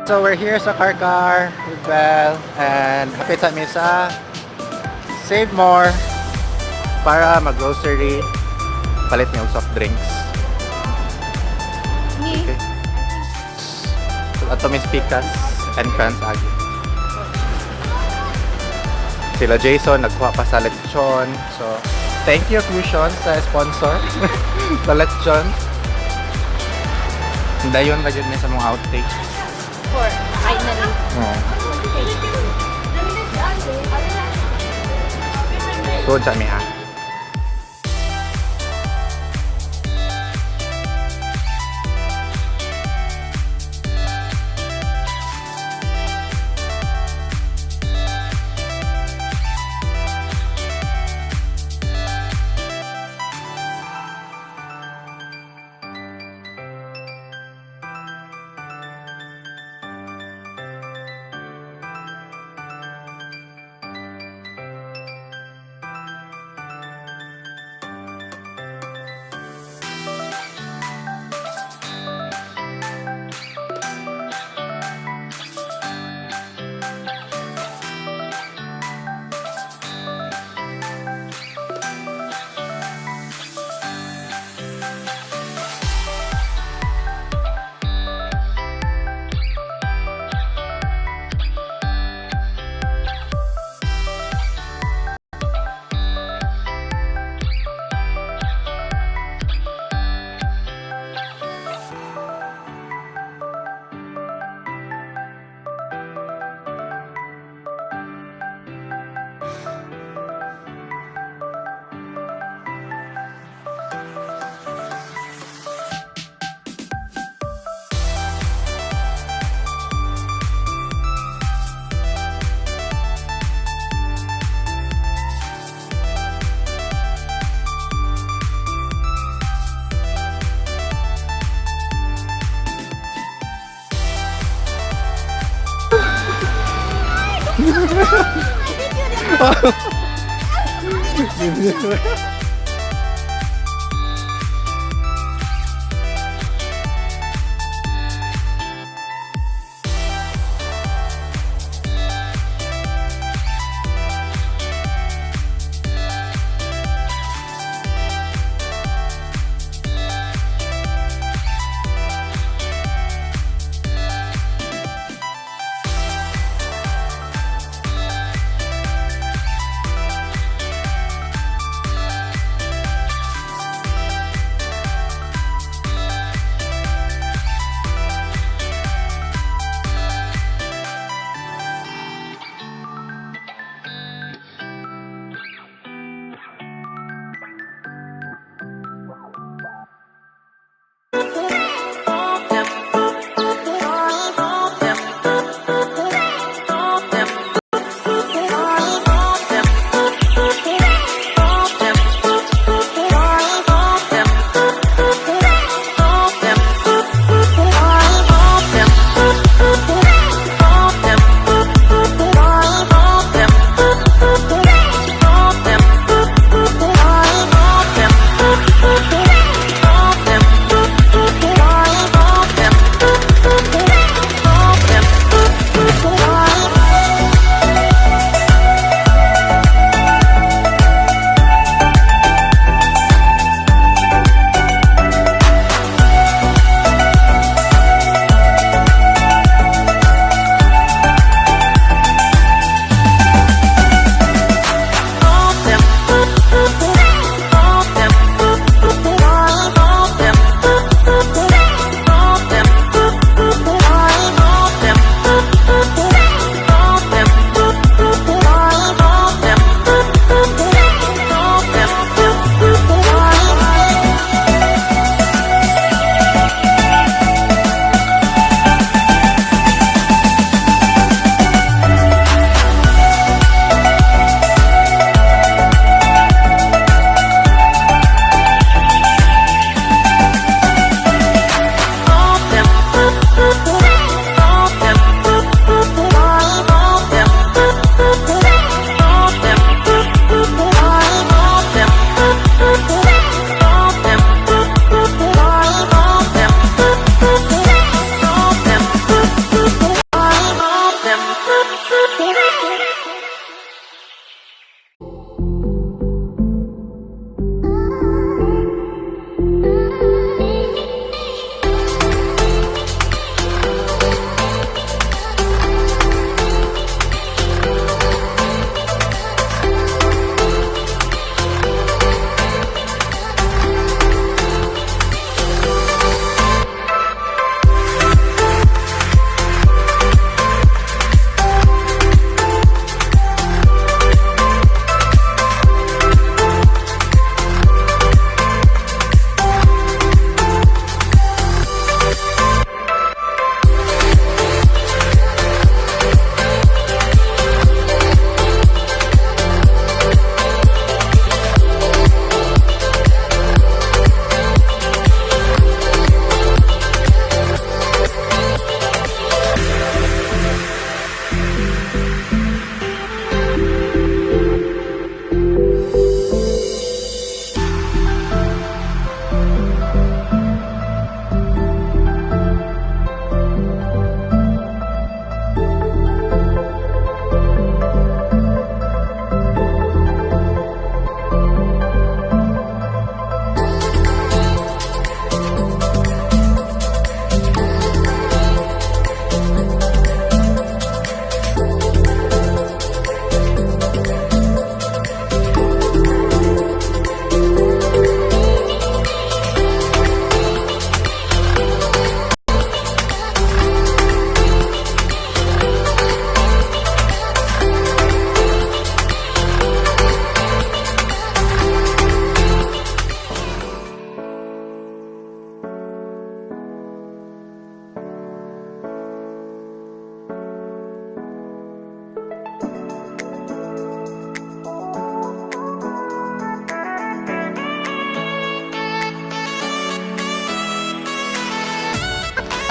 So we're here sa Carcar with Belle and hapit sa mi sa Save More para mag-grocery, palit mi og soft drinks. Ni. Okay. So ato mi Pikas entrance agi. Sila Jason nagkuha pa sa lechon. So thank you, Fusion, sa sponsor sa lechon. Dayon ra jud mi sa mong outtake. For finally. Oo. So, sa mi ha.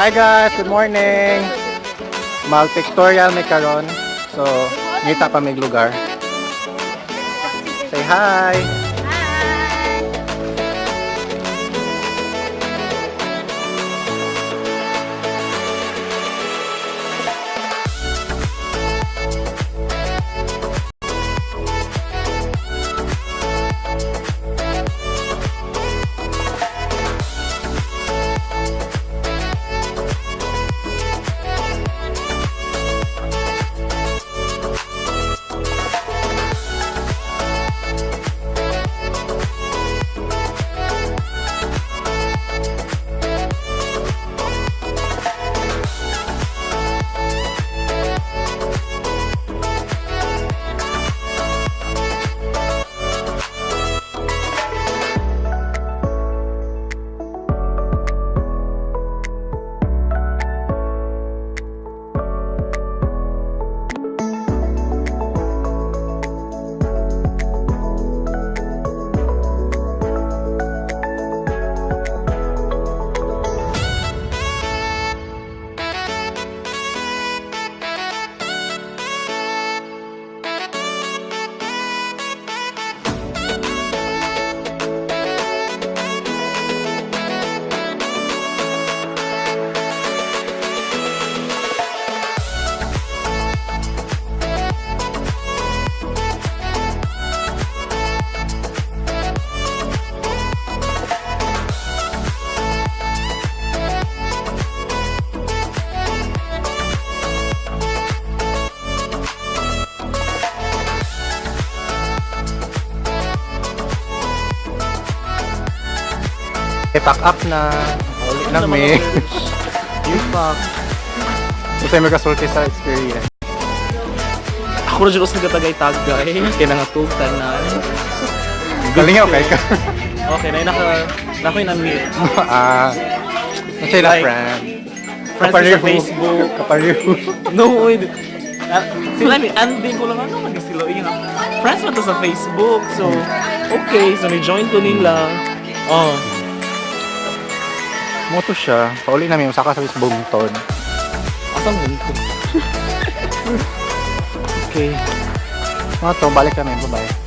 Hi guys, good morning. Mal-pictorial mi karon. So, ngita pa mig lugar. Say hi. Hi! I-pack up na. Uli na mi. You fuck. Gusto mo kasulti sa experience. Ako rin dyan nagatagay-tagay. Kaya nangatug tanan. Galing, okay ka. Okay, na naka na ako'y na-meet. Ah, sila Like, friend. Friends ko sa Facebook. Kapareho. No, wait. Ah, sila ni ending ko lang ano man sila yun. Friends man to sa Facebook. So, okay, so ni-join ko nila. Oh, Moto siya. Pauli namin yung saka sa bungtod. asang ko. Okay. Mga to, balik kami. Bye-bye.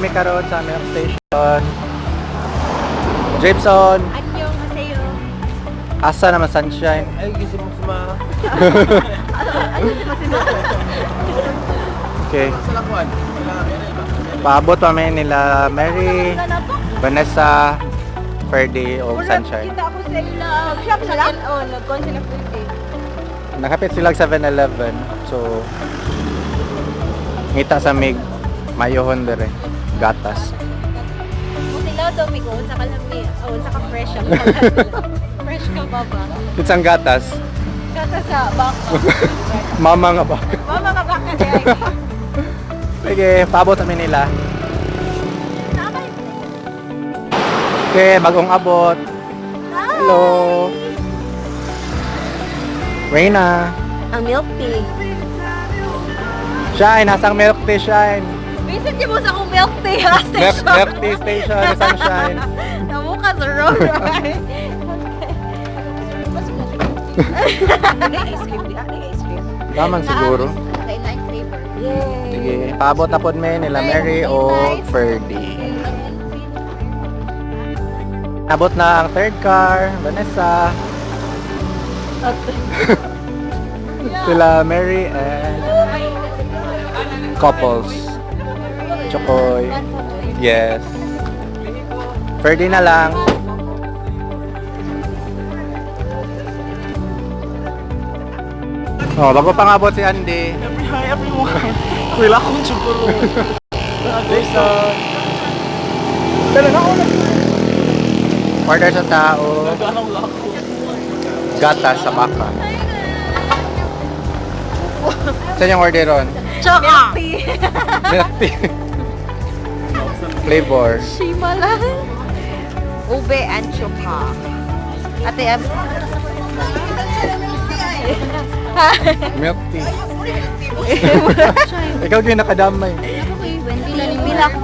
mi karon sa milk station. Jameson, Annyeonghaseyo. Asa naman Sunshine? Ay, gising mo suma. Okay. Paabot pa mi nila Mary, Vanessa, Ferdy o Sunshine. Kita ako sa ila. Shop sila. Oh, nagkon sila Ferdy. Nakapit sila sa 7-Eleven. So, ngita sa mig, mayohon dire, gatas. Kung sila daw migo, sa kalami, oh, sa ka fresh ang fresh ka ba ba? Kitsang gatas, Kata sa baka. Mama nga ba? Mama ka baka diay. Sige, paabot kami nila. Okay, bagong abot. Hello. Reyna. Ang milk tea. Shine, nasang milk tea, Shine. Visit niyo mo sa akong milk tea ha, station. Milk tea station, Sunshine. Namuka sa road, right? Ice cream di ice cream. Laman siguro. Light flavor. Yay! Sige, paabot na po mi nila Mary o Ferdy. Abot na ang third car, Vanessa. Sila Mary and couples. Chokoy. Yes. Ferdy na lang. Oh, bago pang abot si Andy. Hi everyone. Wala akong siguro. Jason. Order sa tao. Naganaw lang ako. Gata sa baka. Saan yung order ron? Choka! Milk tea. Milk tea. Flavor. Shima lang. Ube and choka. Ate, Milk tea. Ikaw yung nakadamay. Pila ko.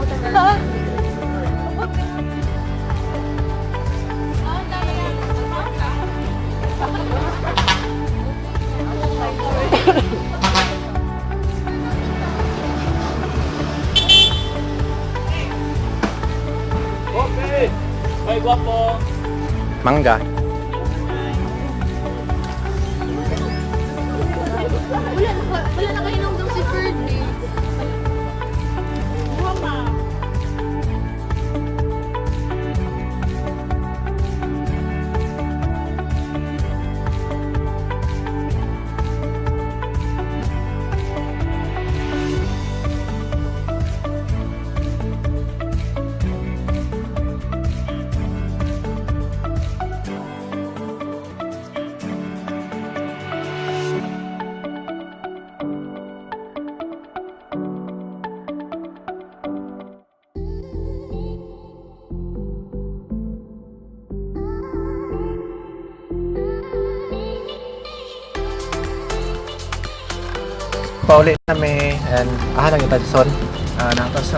Okay. Bye, guwapo. Mangga. Wala na kayo nung si Ferdy. Pauli kami and ah nang ita son. Ah, nata sa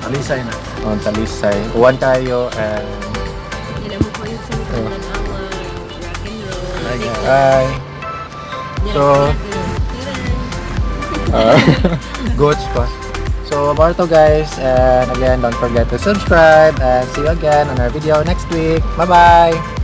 Alisay na. On Talisay. Uwan tayo and Nila mo po yung sa tanawa, rock and roll. Bye. So, goats pa. So, about to guys. And again, don't forget to subscribe and see you again on our video next week. Bye-bye!